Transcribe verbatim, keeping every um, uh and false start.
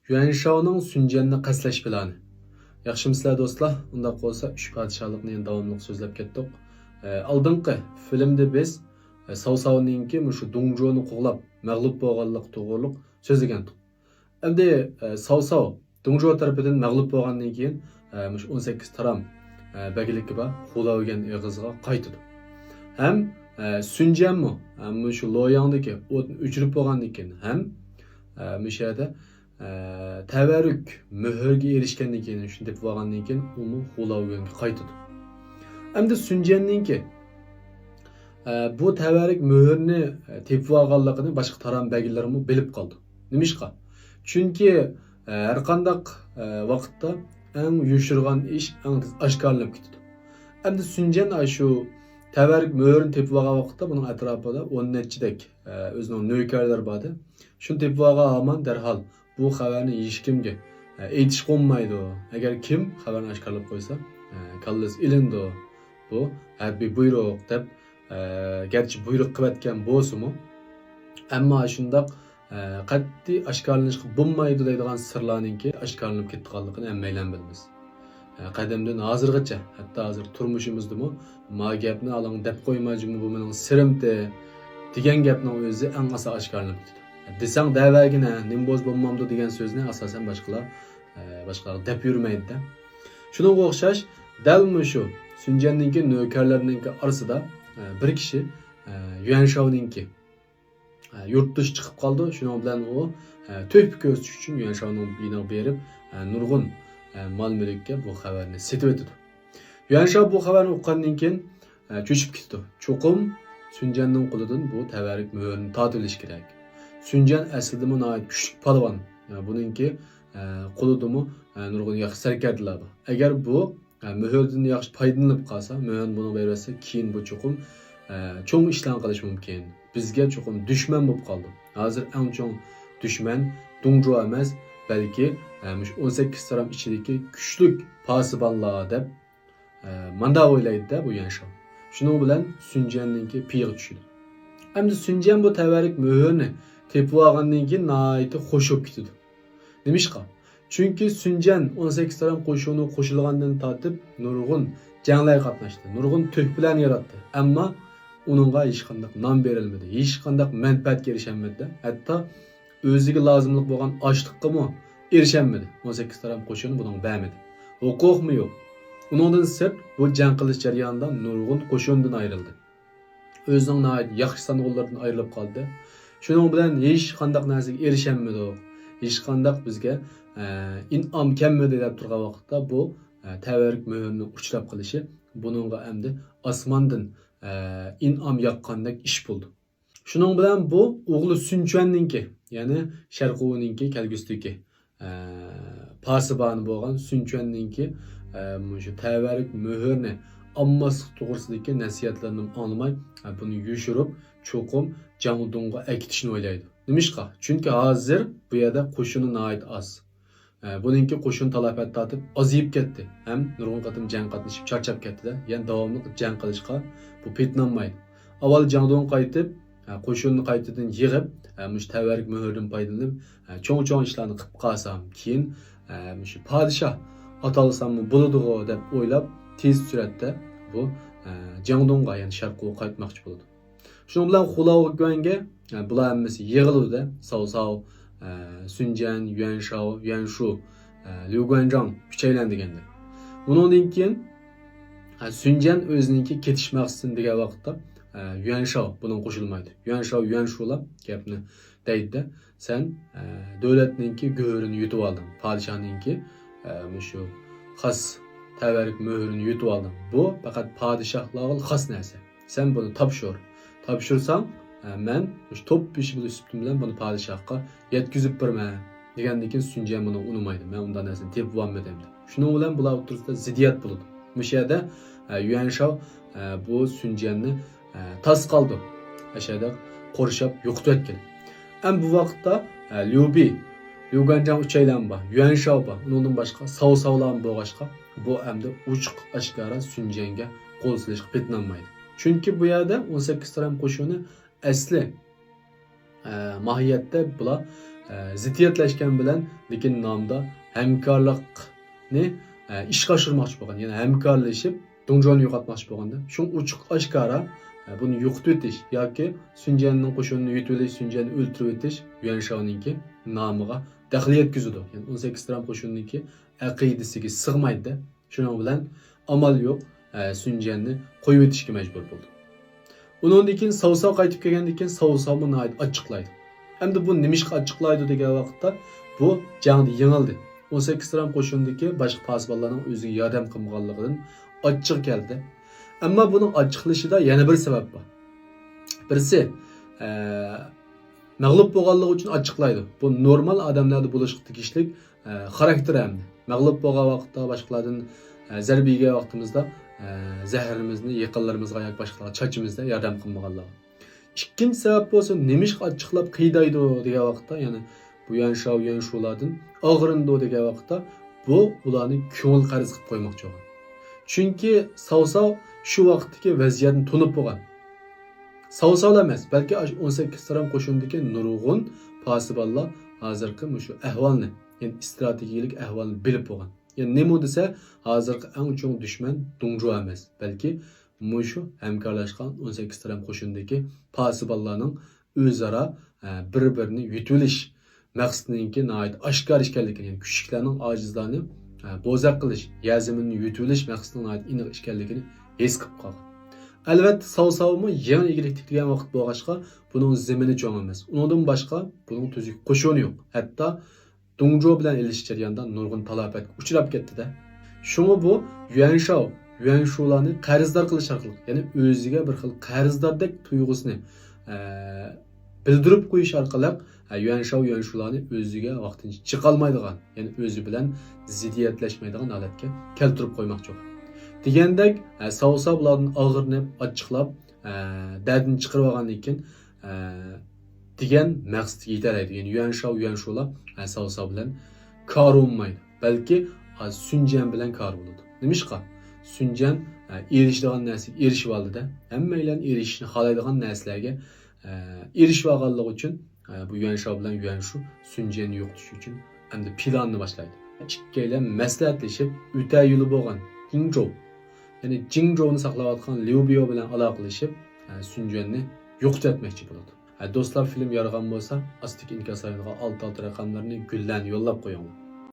يۈەنشاۋنىڭ سۈنجەننى قەستلەش پىلانى. ياخشىمۇسىلەر دوستلار؟ ئۇنداق بولسا ئۈچ پادىشاھلىقنى يەنە داۋاملىق سۆزلەپ كەتتۇق. ئە، ئالدىنقى فىلىمدە بىز، ئە، ساۋساۋنىڭكى مۇشۇ دۇڭجۇنى قوغلاپ مەغلۇپ بولغانلىقى توغرۇلۇق سۆزلىگەنتۇق. ئەمدى، ئە، ساۋساۋ دۇڭجۇ تەرىپىدىن مەغلۇپ بولغاندىن كېيىن، ئە، مۇشۇ ئون سەككىز تارام، ئە، بەگلىكى بار خۇلاۋيۈەن ئېغىزىغا قايتىدۇ. ھەم، ئە، سۈنجەنمۇ، ئە، مۇشۇ لوياڭدىكى ئوتنى ئۆچۈرۈپ بولغاندىن كېيىن ھەم، ئە، مۇشۇ يەردە، ئە، تەۋەررۈك مۆھۈرگە ئېرىشكەندىن كېيىن، شۇنى تېپىپ ئالغاندىن كېيىن ئۇمۇ خۇلاۋيۈەنگە قايتىدۇ. ئەمدى سۈنجەننىڭكى، ئە، بۇ تەۋەررۈك مۆھۈرنى، ئە، تېپىپ ئالغانلىقىنى باشقا تارام بەگلىرىمۇ بىلىپ قالىدۇ. نېمىشقا؟ چۈنكى، ئە، ھەرقانداق، ئە، ۋاقىتتا ئەڭ يوشۇرغان ئىش ئەڭ تېز ئاشكارىلىنىپ كېتىدۇ. ئەمدى سۈنجەن ئاشۇ تەۋەررۈك مۆھۈرنى تېپىپ ئالغان ۋاقىتتا بۇنىڭ ئەتراپىدا ئون نەچچىدەك، ئە، ئۆزىنىڭ نۆكەرلىرى بار ئىدى. شۇنى تېپىپ ئالغان ھامان دەرھال بۇ خەۋەرنى ھېچكىمگە، ئە، ئېيتىشقا بولمايدۇ. ئەگەر كىم خەۋەرنى ئاشكارىلاپ قويسا، ئە، كاللىسى ئېلىنىدۇ. بۇ ھەربىي بۇيرۇق دەپ، ئە، گەرچە بۇيرۇق قىلىۋەتكەن بولسىمۇ، ئەمما شۇنداق، ئە، قەتئىي ئاشكارىلىنىشقا بولمايدۇ دەيدىغان سىرلارنىڭكى ئاشكارىلىنىپ كېتىدىغانلىقىنى ھەممەيلەن بىلىمىز. ئە، قەدىمدىن ھازىرغىچە، ھەتتا ھازىر تۇرمۇشىمىزدىمۇ ما گەپنى ئالاڭ دەپ قويما جۇمۇ، بۇ مېنىڭ سىرىمتى دېگەن گەپنىڭ ئۆزى ئەڭ ئاسان ئاشكارىلىنىپ كېتىدۇ. دېسەڭ دەۋەرگىنە، نېمە بولسا بولمامدۇ دېگەن سۆزنى ئاساسەن باشقىلار، ئە، باشقىلارغا دەپ يۈرمەيدۇ-دە. شۇنىڭغا ئوخشاش، دەل مۇشۇ سۈنجەننىڭكى نۆكەرلىرىنىڭكى ئارىسىدا، ئە، بىر كىشى، ئە، يۈەنشاۋنىڭكى، ئە، يۇرتدىشى چىقىپ قالىدۇ. شۇنىڭ بىلەن ئۇ، ئە، تۆھپە كۆرسىتىش ئۈچۈن يۈەنشاۋنىڭ يېنىغا بېرىپ، ئە، نۇرغۇن، ئە، مال-مۈلۈككە بۇ خەۋەرنى سېتىۋېتىدۇ. يۈەنشاۋ بۇ خەۋەرنى ئۇققاندىن كېيىن، ئە، چۆچۈپ كېتىدۇ. چوقۇم سۈنجەننىڭ قولىدىن بۇ تەۋەررۈك مۆھۈرنى تارتىۋېلىش كېرەك. سۈنجەن ئەسلىدىمۇ ناھايىتى كۈچلۈك پالۋان. ئە، بۇنىڭكى، ئە، قولىدىمۇ، ئە، نۇرغۇن ياخشى سەركەردىلەر بار. ئەگەر بۇ، ئە، مۆھۈردىن ياخشى پايدىلىنىپ قالسا، مۆھۈرنى بۇنىڭغا بېرىۋەتسە، كېيىن بۇ چوقۇم، ئە، چوڭ ئىشلارنى قىلىشى مۇمكىن. بىزگە چوقۇم دۈشمەن بولۇپ قالىدۇ. ھازىر ئەڭ چوڭ دۈشمەن دۇڭجۇ ئەمەس، بەلكى، ئە، مۇشۇ ئون سەككىز تارام ئىچىدىكى كۈچلۈك پاسىبانلار دەپ، ئە، ماندا ئويلايدۇ-دە بۇ يۈەنشاۋ. شۇنىڭ بىلەن سۈنجەننىڭكى پىيىغا چۈشىدۇ. ئەمدى سۈنجەن بۇ تەۋەررۈك مۆھۈرنى تېپىۋالغاندىن كېيىن ناھايىتى خۇش بولۇپ كېتىدۇ. نېمىشقا؟ چۈنكى سۈنجەن ئون سەككىز تارام قوشۇنىغا قوشۇلغاندىن تارتىپ نۇرغۇن جەڭلەرگە قاتناشتى، نۇرغۇن تۆھپىلەرنى ياراتتى. ئەمما ئۇنىڭغا ھېچقانداق نان بېرىلمىدى، ھېچقانداق مەنپەئەتكە ئېرىشەلمىدى. ھەتتا ئۆزىگە لازىملىق بولغان ئاشلىققىمۇ ئېرىشەلمىدى. ئون سەككىز تارام قوشۇن بۇنىڭغا بەرمىدى. ھوقۇقمۇ يوق. ئۇنىڭدىن سىرت، بۇ جەڭ قىلىش جەريانىدا نۇرغۇن قوشۇندىن ئايرىلدى. ئۆزىنىڭ ناھايىتى ياخشى سانىغۇنلىرىدىن ئايرىلىپ قالدى. شۇنىڭ بىلەن ھېچقانداق نەرسىگە ئېرىشەلمىدۇق. ھېچقانداق بىزگە، ئە، ئىنئام كەلمىدى دەپ تۇرغان ۋاقىتتا بۇ، ئە، تەۋەررۈك مۆھۈرنىڭ ئۇچراپ قېلىشى بۇنىڭغا ئەمدى ئاسماندىن، ئە، ئىنئام ياغقاندەك ئىش بولدى. شۇنىڭ بىلەن بۇ ئوغلى سۈنچۈەننىڭكى، يەنى شەرقۇۋنىڭكى كەلگۈسىدىكى، ئە، پاسىبانى بولغان سۈنچۈەننىڭكى، ئە، مۇشۇ تەۋەررۈك مۆھۈرنى ئالماسلىق توغرىسىدىكى نەسىھەتلىرىنى ئاڭلىماي، ئە، بۇنى يوشۇرۇپ، چوقۇم جاڭدۇڭغا ئەكېتىشنى ئويلايدۇ. نېمىشقا؟ چۈنكى ھازىر بۇ يەردە قوشۇنى ناھايىتى ئاز. ئە، بۇنىڭكى قوشۇن تالاپەت تارتىپ ئازىيىپ كەتتى ھەم نۇرغۇن قېتىم جەڭ قاتنىشىپ چارچاپ كەتتى-دە، يەنە داۋاملىق جەڭ قىلىشقا بۇ پېتىنالمايدۇ. ئاۋۋال جاڭدۇڭغا قايتىپ، ئە، قوشۇننى قايتىدىن يىغىپ، ئە، مۇشۇ تەۋەررۈك مۆھۈردىن پايدىلىنىپ، ئە، چوڭ-چوڭ ئىشلارنى قىلىپ قالسام، كېيىن، ئە، مۇشۇ پادىشاھ ئاتالساممۇ بولىدىغۇ دەپ ئويلاپ، تېز سۈرئەتتە بۇ، ئە، جاڭدۇڭغا، يەنى شەرقۇغا قايتماقچى بولىدۇ. شۇنىڭ بىلەن خۇلاۋيۈەنگە، ئە، بۇلار ھەممىسى يىغىلىدۇ-دە، ساۋساۋ، ئە، سۈنجەن، يۈەنشاۋ، يۈەنشۇ، ئە، ليۇگۇەنجاڭ ئۈچەيلەن دېگەندەك. بۇنىڭدىن كېيىن، ئە، سۈنجەن ئۆزىنىڭكى كېتىش مەقسىتىنى دېگەن ۋاقىتتا، ئە، يۈەنشاۋ بۇنىڭغا قوشۇلمايدۇ. يۈەنشاۋ، يۈەنشۇلار گەپنى دەيدۇ-دە، سەن، ئە، دۆلەتنىڭكى گۆھىرىنى يۇتۇۋالدىڭ، پادىشاھنىڭكى، ئە، مۇشۇ خاس تەۋەررۈك مۆھۈرىنى يۇتۇۋالدىڭ. بۇ پەقەت پادىشاھلارغا خاس نەرسە. سەن بۇنى تاپشۇر. تاپشۇرساڭ، ئە، مەن مۇشۇ توپ بېشى بىلەن سۈپىتىم بىلەن بۇنى پادىشاھقا يەتكۈزۈپ بېرىمەن، دېگەندىن كېيىن سۈنجەن بۇنى ئۇنىمايدۇ. مەن ئۇنداق نەرسىنى تېپىۋالمىدىم دەپ. شۇنىڭ بىلەن بۇلار ئوتتۇرىسىدا زىددىيەت بولىدۇ. مۇشۇ يەردە، ئە، يۈەنشاۋ، ئە، بۇ سۈنجەننى، ئە، تاس قالدۇ. ئەشەدە قورشاپ يوقىتىۋەتكىلى. ئەمما بۇ ۋاقىتتا، ئە، ليۇبى، ليۇگەنجاڭ ئۈچەيلەن بار، يۈەنشاۋ بار، ئۇنىڭدىن باشقا ساۋساۋلارمۇ بولغاچقا، بۇ ئەمدى ئوچۇق ئاشكارا سۈنجەنگە قول سېلىشقا پېتىنالمايدۇ. چۈنكى بۇ يەردە ئون سەككىز تارام قوشۇنى ئەسلى، ئە، ماھىيەتتە بۇلار ئە، زىددىيەتلەشكەن بىلەن، لېكىن نامدا ھەمكارلىقنى، ئە، ئىشقا ئاشۇرماقچى بولغان، يەنى ھەمكارلىشىپ دۇڭجۇنى يوقاتماقچى بولغاندا، شۇڭا ئوچۇق ئاشكارا، ئە، بۇنى يوقىتىۋېتىش ياكى سۈنجەننىڭ قوشۇنىنى يۇتۇۋېلىش، سۈنجەننى ئۆلتۈرۈۋېتىش يۈەنشاۋنىڭكى نامىغا دەخلى يەتكۈزىدۇ. يەنى ئون سەككىز ترامپ قوشۇنىنىڭكى ئەقىدىسىگە سىغمايدۇ. شۇنىڭ بىلەن ئامال يوق، ئە، سۈنجەننى قويۇۋېتىشكە مەجبۇر بولدى. ئۇنىڭدىن كېيىن ساۋساۋ قايتىپ كەلگەندىن كېيىن ساۋساۋمۇ ناھايىتى ئاچچىقلايدۇ. ئەمدى بۇ نېمىشقا ئاچچىقلايدۇ دېگەن ۋاقىتتا، بۇ جەڭدە يېڭىلدى. ئون سەككىز ترامپ قوشۇنىدىكى باشقا پاسىبانلارنىڭ ئۆزىگە ياردەم قىلمىغانلىقىدىن ئاچچىقى كەلدى. ئەمما بۇنىڭ ئاچچىقلىشىدا يەنە بىر سەۋەب بار. بىرسى، ئە، مەغلۇپ بولغانلىقى ئۈچۈن ئاچچىقلايدۇ. بۇ نورمال ئادەملەردە بولۇشقا تېگىشلىك، ئە، خاراكتېر ئەمدى. مەغلۇپ بولغان ۋاقىتتا باشقىلاردىن، ئە، زەربە يېگەن ۋاقتىمىزدا، ئە، زەھىرىمىزنى يېقىنلىرىمىزغا ياكى باشقىلارغا چاچىمىزدا ياردەم قىلمىغانلار. ئىككىنچى سەۋەب بولسا، نېمىشقا ئاچچىقلاپ قىينايدۇ دېگەن ۋاقىتتا، يەنى بۇ يۈەنشاۋ، يۈەنشۇلاردىن ئاغرىنىدۇ دېگەن ۋاقىتتا، بۇ ئۇلارنى كۆڭۈل قەرز قىلىپ قويماقچى بولغان. چۈنكى ساۋساۋ شۇ ۋاقىتتىكى ۋەزىيەتنى تونۇپ بولغان. ساۋساۋلا ئەمەس، بەلكى ئاشۇ ئون سەككىز ترامپ قوشۇنىدىكى نۇرغۇن پاسىبانلار ھازىرقى مۇشۇ ئەھۋالنى، يەنى ئىستراتېگىيەلىك ئەھۋالنى بىلىپ بولغان. يەنى نېمە دېسە، ھازىرقى ئەڭ چوڭ دۈشمەن دۇڭجۇ ئەمەس، بەلكى مۇشۇ ھەمكارلاشقان ئون سەككىز تەرەپ قوشۇندىكى پاسىبانلارنىڭ ئۆزئارا، ئە، بىر-بىرىنى يۇتۇۋېلىش مەقسىتىنىڭكى ناھايىتى ئاشكارا ئىكەنلىكىنى، يەنى كۈچلۈكلەرنىڭ ئاجىزلارنى، ئە، بوزەك قىلىش، يەر زېمىننى يۇتۇۋېلىش مەقسىتىنىڭ ناھايىتى ئېنىق ئىكەنلىكىنى ھېس قىلىپ قالغان. ئەلۋەتتە، ساۋساۋمۇ يېڭى ئىگىلىك تىكلىگەن ۋاقىت بولغاچقا، بۇنىڭ زېمىنى چوڭ ئەمەس. ئۇنىڭدىن باشقا، بۇنىڭ تۈزۈك قوشۇنى يوق. ھەتتا دۇڭجۇ بىلەن ئېلىشىش جەريانىدا نۇرغۇن تالاپەتكە ئۇچراپ كەتتى-دە. شۇڭا بۇ يۈەنشاۋ، يۈەنشۇلارنى قەرزدار قىلىش ئارقىلىق، يەنى ئۆزىگە بىر خىل قەرزداردەك تۇيغۇسىنى، ئە، بىلدۈرۈپ قويۇش ئارقىلىق، ئە، يۈەنشاۋ، يۈەنشۇلارنى ئۆزىگە ۋاقتىنچە جىقالمايدىغان، يەنى ئۆزى بىلەن زىددىيەتلەشمەيدىغان ھالەتكە كەلتۈرۈپ قويماقچى بولغان. دېگەندەك، ئە، ساۋساۋ بۇلاردىن ئاغرىنىپ، ئاچچىقلاپ، ئە، دەردىنى چىقىرىۋالغاندىن كېيىن، ئە، دېگەن مەقسەتكە يېتەلەيدۇ. يەنى يۈەنشاۋ، يۈەنشۇلا، ئە، ساۋساۋ بىلەن كارى بولمايدۇ. بەلكى، ئە، سۈنجيەن بىلەن كارى بولىدۇ. نېمىشقا؟ سۈنجيەن، ئە، ئېرىشىدىغان نەرسىگە ئېرىشىۋالدى-دە. ھەممەيلەن ئېرىشىشنى خالايدىغان نەرسىلەرگە، ئە، ئېرىشىۋالغانلىقى ئۈچۈن، ئە، بۇ يۈەنشاۋ بىلەن يۈەنشۇ سۈنجيەننى يوقىتىش ئۈچۈن ئەمدى پىلاننى باشلايدۇ. ئىككىيلەن مەسلىھەتلىشىپ، ئۆتە يولى بولغان جىڭجوۋ، يەنى جىڭجوۋنى ساقلاۋاتقان ليۇ بيو بىلەن ئالاقىلىشىپ، ئە، سۈنجيەننى يوقىتىۋەتمەكچى بولىدۇ. ئە، دوستلار، فىلىم يارىغان بولسا، ئاستىدىكى ئىنكاس رايونىغا ئالتە ئالتە رەقەملىرىنى، گۈللەرنى يوللاپ قويۇڭلار.